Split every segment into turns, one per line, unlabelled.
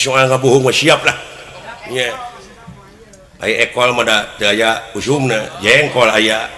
Soal ngabohong mah siap lah. Nya. Ai ekol mah da teu aya usumna, jengkol aya.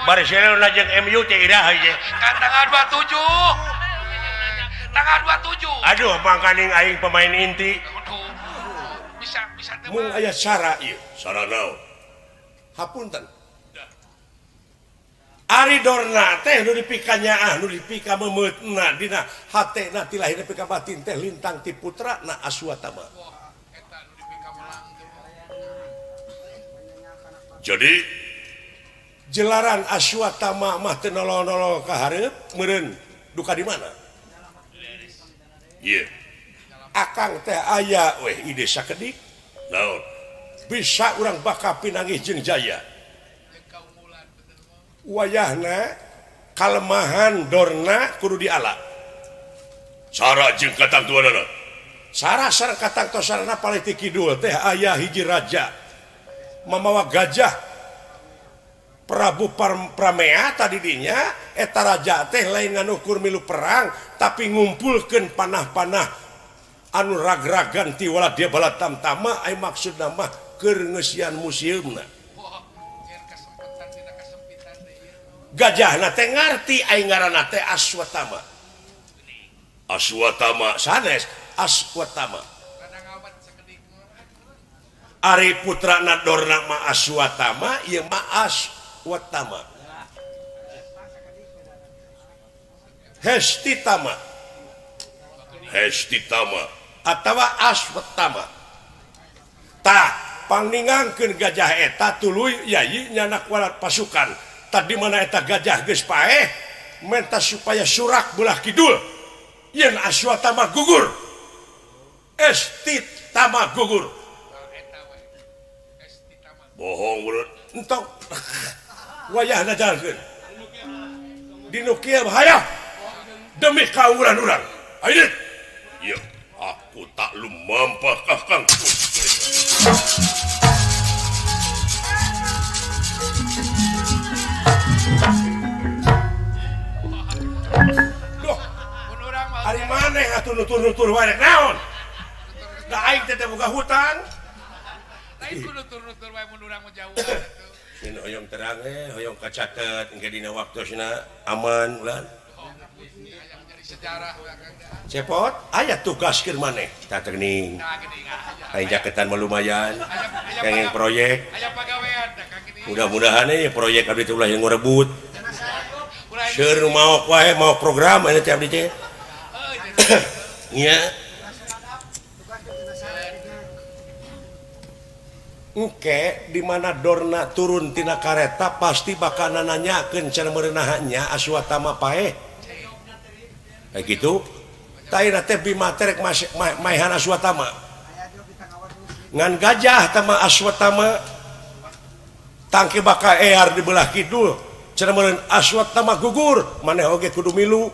Barcelona jeung MU teh iraha ieu?
Kan tanggal 27. Tanggal 27.
Aduh, mangkaning aing pemain inti.
Aduh. Bisa bisa teu.
Mun aya sara ieu. Sara naon? Hapunten. Ari Dorna teh nu dipikanya nu dipika memeutna dina hatena ti lahir nepi ka batin teh lintang ti putrana Aswatama.
Eta nu dipika melang teh.
Jadi jelaran Aswatama mah teu nolol-nolol ka hareup meureun duka di mana? Ieu. Akang teh aya weh ide sakedik. Naon? Bisa urang bakal pinanggih jeung Jaya. Wayahna kalemahan Dorna kudu diala. Sara jeung katangtuanana. Sara sareng katangtosana palih ti kidul teh aya hiji raja mamawa gajah Prabu Pramea tadi dinya eta raja teh lain nganukur milu perang tapi ngumpulkeun panah-panah anu ragragan ti waladya balatamtama ai maksudna mah keur ngeusian museumna. Gajahna teh ngarti ai ngaranna teh Aswatama. Aswatama sanes Aswatama. Ari putrana Dorna mah Aswatama ieu mah Aswatama. Hestitama. Hestitama atawa Aswatama. Tah pangningangkeun gajah eta tuluy yayi nyanak walat pasukan. Tadi mana eta gajah geus paeh menta supaya surak belah kidul yen Aswatama gugur. Estitama gugur. Bohong urut entong wayahna jalankeun dinu kieu hayang demi kaunggulan urang. Ayo ieu aku tak lumampah kakang. Duh, ari maneh atuh nutur-nutur wae rek naon? Da aing teh boga hutang.
Lain ku nutur-nutur wae mun urang mah jauh atuh.
Sin hoyong terang hoyong kacatet engke dina waktosna aman ulah.
Sejarah we Kang.
Cepot aya tugas keur maneh tah teh geuning. Aing jaketan mah lumayan. Kenging proyek.
Aya pagawean tah Kang geuning.
Mudah-mudahan proyek abdi teh ulah yang ngarebut. Seur maok wae mau program aya teh abdi teh. Nya. Engke di mana Dorna turun tina kareta pasti bakal nanyakeun cenah meureunahnya Aswatama paeh. Kayak gitu. Taina teh Bima teh rek maehan Aswatama. Ngan gajah tama Aswatama tangke bakal ear di belah kidul. Cenah meureun Aswatama gugur, maneh oge kudu milu.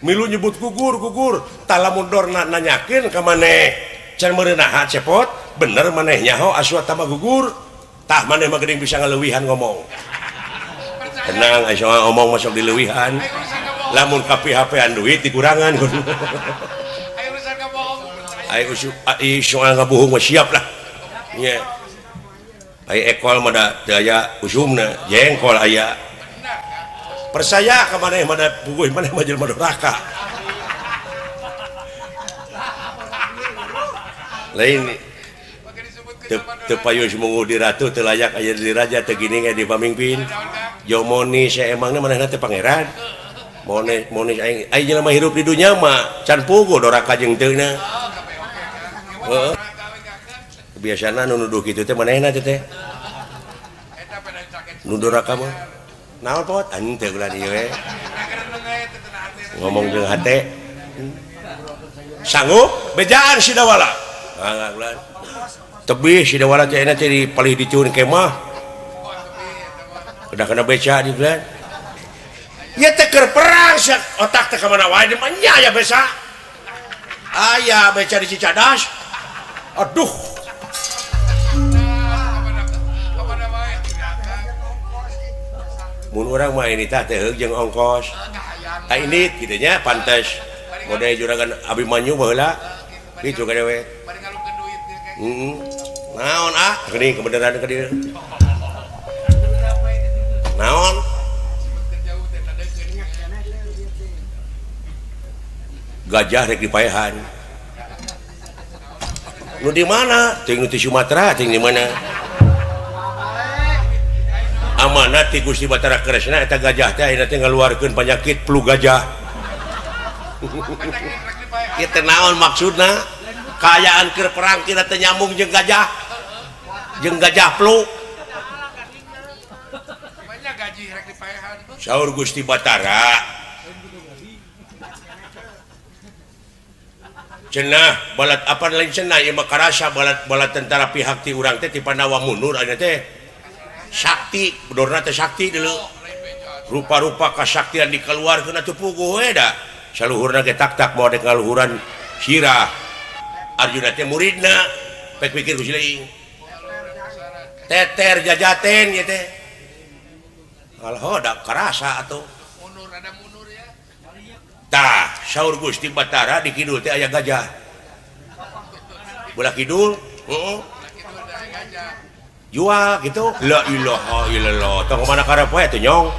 Milu nyebut gugur gugur. Tah lamun Dorna nanyakeun ka maneh cenah meureun cepot, bener maneh nyaho Aswatama gugur. Tah maneh mah geuning bisa ngaleuwihan ngomong. Tenang aya ngomong masuk dileuwihan. Lamun ka PHP-an duit dikurangan. Ai soal ngabohong mah siap lah. Nya. Ai ekol mah da teu aya usumna, jengkol aya. Percaya ka maneh mah da puguh maneh mah jelema doraka. Lain teu payu sumungguh di ratu teu layak aya di raja teu gini di pamimpin. Jomoni saemangna manehna teh pangeran. Mone mone aing aing jelema hirup di dunya mah can puguh doraka jeung teu na. Heeh. Biasana nu nuduh kitu teh manehna teh teh. Nu doraka mah naon pot henteu ulah dieu we. Ngomong jeung hate. Sanggup bejaan si Dawala. Mangga ulah. Tebih si Dewala teh ayeuna teh di palih dicun kemah. Udah kena beca di bulan. Ya teh keur perang sia otak teh ka mana wae di nya aya beca. Aya beca di Cicadas. Aduh. Mun urang mah ini tah teh jeung ongkos. Tah ini kitu nya pantes. Mode juragan Abimanyu baheula. Kitu ka dewe. Heeh. Naon ah geuning kebenaran ka dieu. Naon? Gajah rek dipaehan. Nu di mana? Ting nu ti Sumatera, ting di mana? Amanat ti Gusti Batara Kresna eta gajah teh ayeuna teh ngaluarkeun panyakit flu gajah. Ieu teh naon maksudna? Kaayaan keur perang tina teh nyambung jeung gajah. Jeung gajah flu. Saur Gusti Batara. Cenah balat apa lain cenah ieu mah karasa balat balat tentara pihak ti urang teh ti Pandawa mundur ayeuna teh. Sakti, bedorna teh sakti dulu. Rupa-rupa kasaktian dikeluarkeun atuh puguh we da. Saluhurna ge tak-tak moal dek ngaluhuran sirah. Arjuna teh muridna, pek pikir ku siling. Teter jajaten ieu teh. Alah da karasa atuh.
Mundur ada mundur ya.
Tah, saur Gusti Batara di kidul teh aya gajah. Belah kidul, heeh. Jual gitu. La ilaha illallah. Tong mana karep we teh nyong.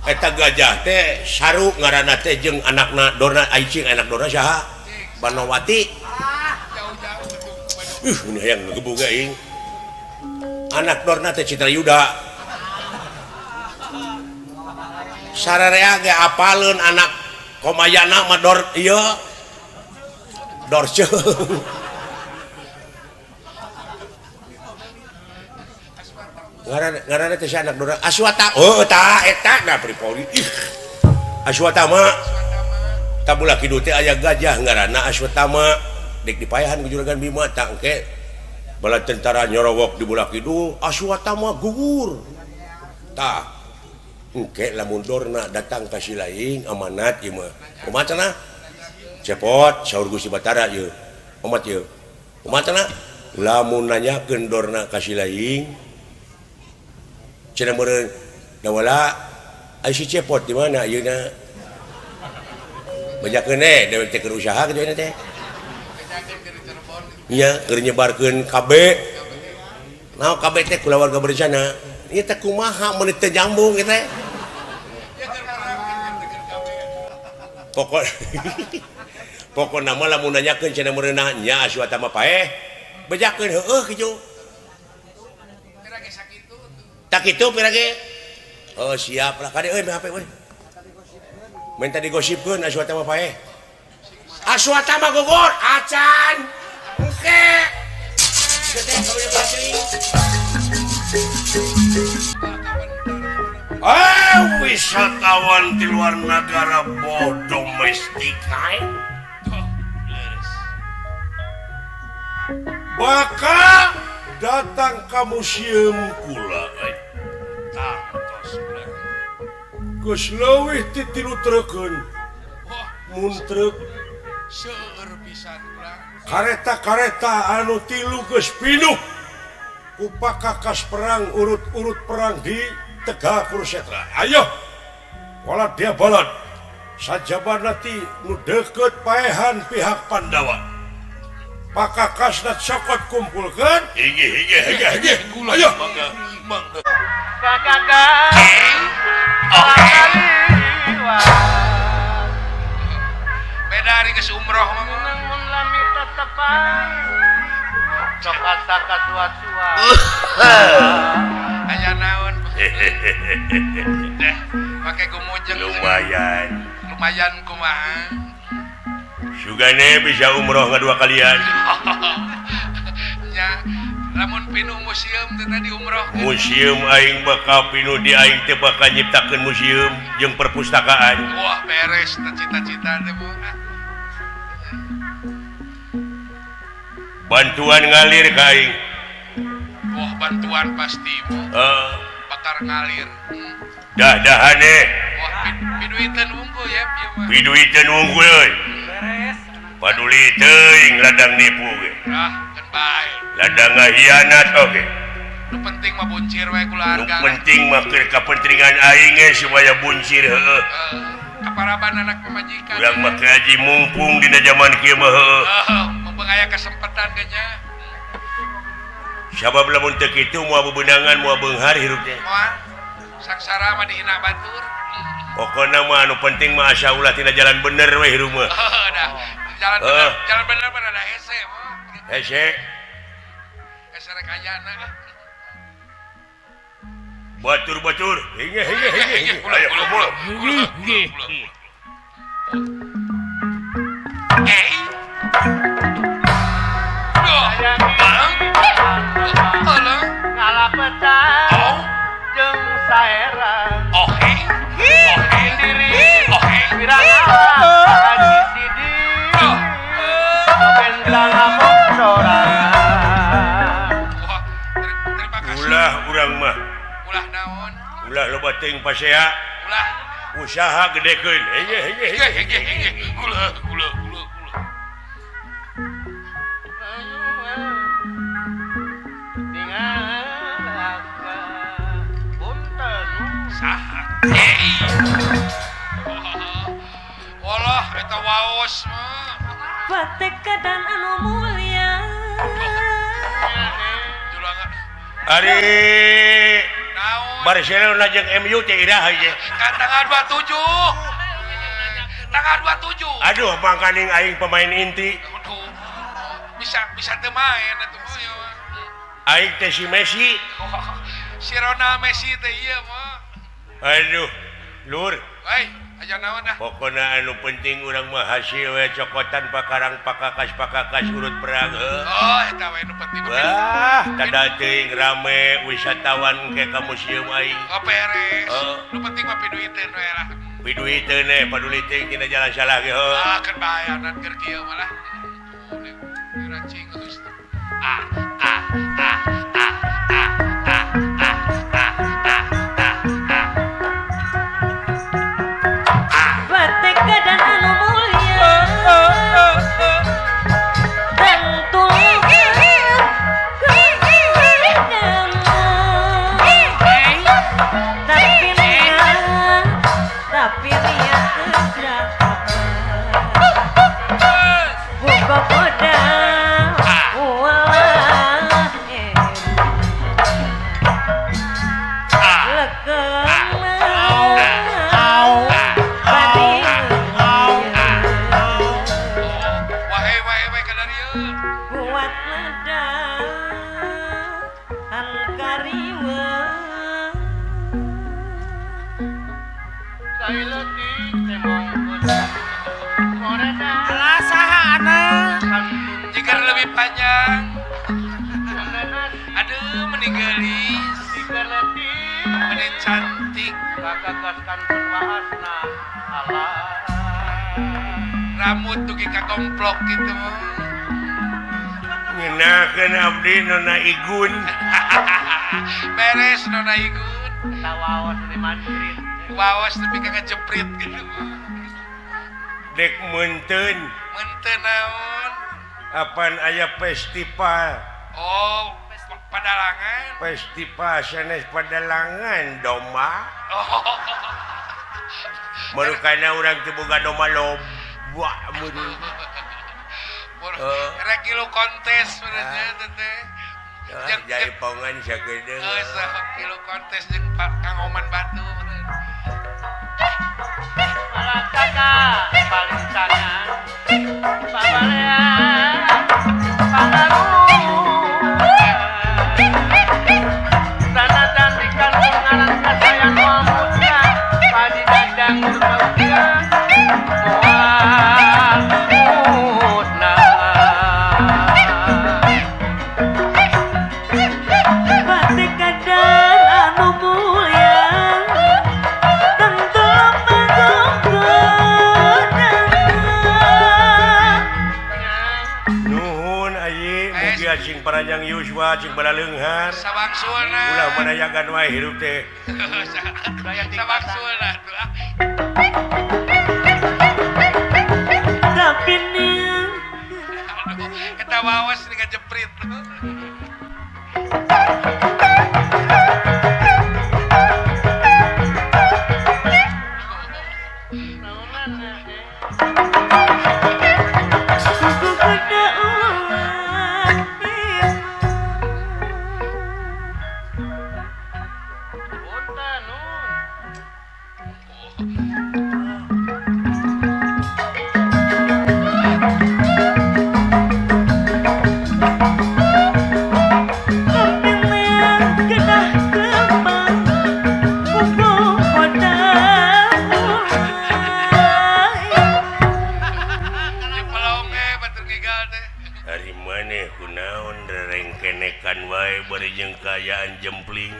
Eta gajah teh saru ngaranna teh jeung anakna Dorna Aicing, anak Dorna saha? Banowati. Ini hayang ngegebug aing. Anak Dorna teh Citrayuda. Sararea ge apaleun anak Komayana mah Dor ieu. Dorce. Ngaranna teh anak Dorna Aswata. Oh tah eta da pripoli. Ih. Aswatama. Tabulah kidul teh aya gajah ngaranna Aswatama. Dek dipayahan ku Juragan Bima tah engke bala tentara nyorowok di bulah kidul Aswatama gugur. Tah engke lamun Dorna datang ka si laing amanat ieu mah. Kumaha cenah? Cepot saur Gusti Batara ieu. Omat ieu. Kumaha cenah? Lamun nanyakeun Dorna ka si laing cenah meureun dawala ai si Cepot di mana ayeuna? Bejakeun we dewek teh keur usaha kitu ayeuna teh. Nya keur nyebarkeun KB. Naon KB teh kulawarga berencana. Ieu teh kumaha meuni teu nyambung ieu teh. Pokok pokona mah lamun nanyakeun cenah meureunna nya Aswatama paeh. Bejakeun heueuh kitu. Tak kitu pira ge? Oh siap lah kade euy HP euy. Minta digosipkeun Aswatama paeh. Aswatama gugur acan. Engke. Ah, wisatawan di luar negara boh domestik aing. Bakal datang ka museum kula euy. Geus leuwih ti 3 treukeun. Mun truk
seueur pisan kula.
Kareta-kareta anu 3 geus pinuh ku pakakas perang urut-urut perang di Tegal Kurusetra. Ayo wala dia balad sajabana ti nu deukeut paehan pihak Pandawa. Pakakasna cokot kumpulkeun. Hiji hiji hiji hiji. Ayo.
Mangga. Beda hari ke umroh mah. Aya naon? Deh, pake gumujeng.
Lumayan.
Lumayan kumaha?
Sugane bisa umroh ngadua kalian.
Nya, lamun pinuh museum teh tadi umroh.
Museum aing bakal pinuh di aing teh bakal nyiptakeun museum jeung perpustakaan.
Wah, beres teh cita-cita teh Bu.
Bantuan ngalir ka aing.
Wah, bantuan pasti. Bakar ngalir.
Dah-dahane.
Wah, piduiteun unggul ya ieu mah.
Piduiteun unggul euy.
Beres.
Paduli teuing ladang nipu ge.
Ah, keun bae.
Ladang ngahianat oge.
Nu penting mah buncir we keluarga.
Nu penting mah keur kapentingan aing ge supaya buncir heueuh.
Kaparaban anak pamajikan.
Urang mah haji mumpung dina zaman kieu mah heueuh.
Heeh, mumpung aya kesempatan ge nya.
Sabab lamun teu kitu moal bebenangan moal beunghar hirup teh.
Moal. Sangsara mah dihina batur.
Pokona mah anu penting mah asa ulah tina jalan bener we hirup mah.
Heuh dah. Jalan bener, jalan bener mah rada hese mah.
Hese.
Hese rek ayana.
Batur-batur. Hinge hinge hinge. Ayo kumpul.
Eh. Duh, bang. Alah.
Ngalapetang jeung saerang.
Oh, hei. Oh, hei. Oh, hei.
Wirang Haji Sidik. Bentang ngamuk sorangan.
Wah, terima kasih.
Ulah urang mah.
Ulah naon?
Ulah loba teuing pasea.
Ulah
usaha gedekeun. Hege hege
hege hege. Ulah ulah ulah ulah. Saha? Walah eta waos mah.
Patekadan anu mulia.
Ari Barcelona jeung MU teh iraha ieu?
Kan tanggal 27. Tanggal 27.
Aduh, mangkaning aing pemain inti.
Aduh. Bisa bisa teu main atuh ieu mah.
Aing teh si Messi.
Si Ronald Messi teh ieu mah.
Aduh, lur.
Hei, aja naon dah.
Pokona anu penting urang mah hasil we cokotan pakarang pakakas-pakakas urut perang heuh.
Oh, eta we nu penting.
Wah, tada teuing rame wisatawan ke ka museum aing.
Oh, beres. Nu penting mah piduiteun we lah.
Piduiteun we, paduli teuing dina jalan salah ge heuh.
Ah, keun bayaran keur kieu mah lah. Diracing geus. Ah, ah, ah, ah, ah, ah, ah, ah, ah, ah, ah.
Patekadan anu mulia. Tentu tapi niat buka podang ulah kuat ledahan kariwa
Alah saha anak
jika lebih panjang. Aduh, meninggalis. Meni cantik. Rambut tuh kakomplok gitu.
Ngenakeun abdi Nona Igun.
Beres Nona Igun.
Waos di manjrit.
Waos tapi kagak jeprit gitu.
Dek meunteun.
Meunteun naon?
Apan aya festival.
Oh, padalangan.
Festival sanes padalangan domba.
Oh.
Merukana urang teu boga domba loba meureun.
Rek ngilu kontes sebenarnya teh.
Jaipongan sakedeung.
Geus ngilu kontes jeung Kang Oman Batu meureun.
Malakaka palintangan pabalean pangaruh tanah cantikan ngaran kasayang muda padi dadang surga moal musnah.
Patekadan anu mulia tentu manggung
Nuhun ayi. panjang yuswa cing balaleunghar.
Sawangsulna.
Ulah manayagan wae hirup teh.
Sawangsulna tuh.
Tapi nih
Aduh, eta wawas nih ngajeprit.
Kuku kuda ulah
Punten, nun.
Kepilih kedah kembang kuku kuda ulah
Di pelong ge batur ngigal teh.
Ari maneh kunaon rerengkenekan wae bari jeung kaayaan jempling.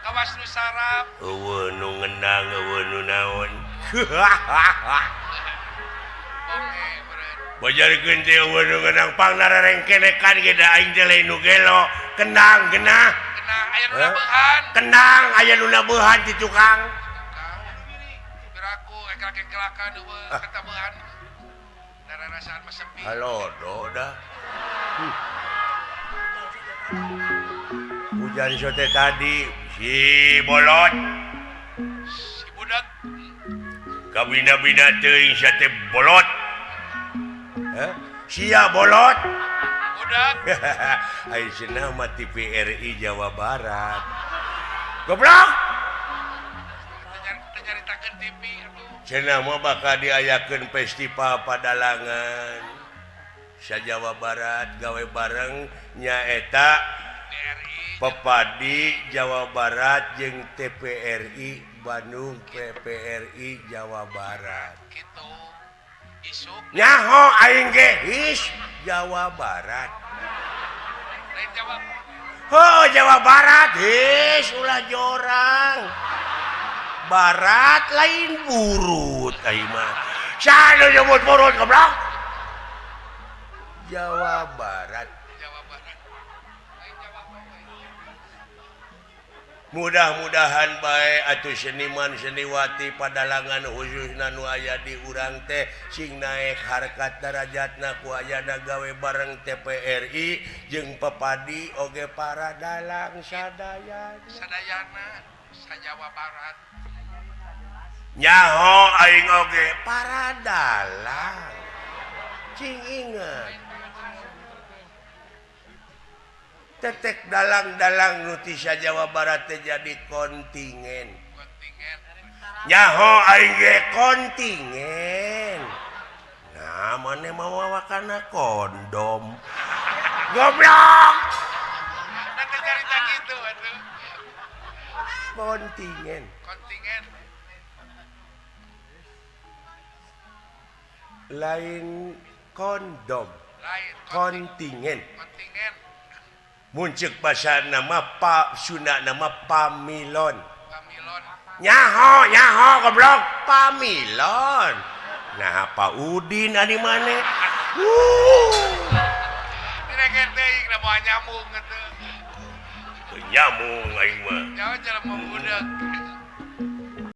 Kawas nu sarap.
Eueuh nu ngendang eueuh nu naon.
Bonge meureun.
Bajarkeun teh eueuh nu ngendang pangna rerengkenekan ge da aing teh lain nu gelo. Kendang geunah.
Kena aya nu
Hah?
nabeuhan.
Kendang aya nu nabeuhan ti tukang.
Tukang. Piraku eklak-eklakan eueuh katabehan. Dararasaan mah sepi.
Halodo dah. Hujan sote tadi si bolot
Si budak
kabina-bina teuing sia teh bolot. Hah? Sia bolot.
Budak
Ai cenah mah TVRI Jawa Barat. Goblok.
Teu nyaritakeun TV atuh.
Cenah mah bakal diayakeun festival padalangan. Sa Jawa Barat gawe bareng nyaeta
DRI
Pepadi Jawa Barat jeung TPRI Bandung PPRI Jawa Barat.
Kitu. Isuk
Nyaho aing ge his Jawa Barat.
lain Jawa.
Oh Jawa Barat his ulah jorang. Barat lain burut aing mah. Saha nu nyebut burut goblok? Jawa Barat.
Jawa Barat. Lain Jawa Barat.
Mudah-mudahan bae atuh seniman seniwati padalangan khususna nu aya di urang teh sing naek harkat darajatna ku ayana gawe bareng TPRI jeung Pepadi oge para dalang sadayana.
Sadayana sa Jawa Barat.
Nyaho aing oge para dalang. Cing inget. Tetek dalang-dalang nu ti Jawa Barat teh jadi kontingen.
Kontingen.
Nyaho aing ge kontingen. Nah, maneh mawa kana kondom. Goblok.
Da teu nyarita kitu atuh.
Kontingen.
Kontingen.
Lain kondom,
Lain
kontingen.
Kontingen.
Mun ceuk basa nama pa Sunda nama pamilon.
Pamilon.
Nyaho, nyaho goblok, pamilon. Nah, Pak Udin ari maneh.
Direken teuing da moal nyambung atuh.
Teu nyambung aing mah.
Nyaho jelema budak.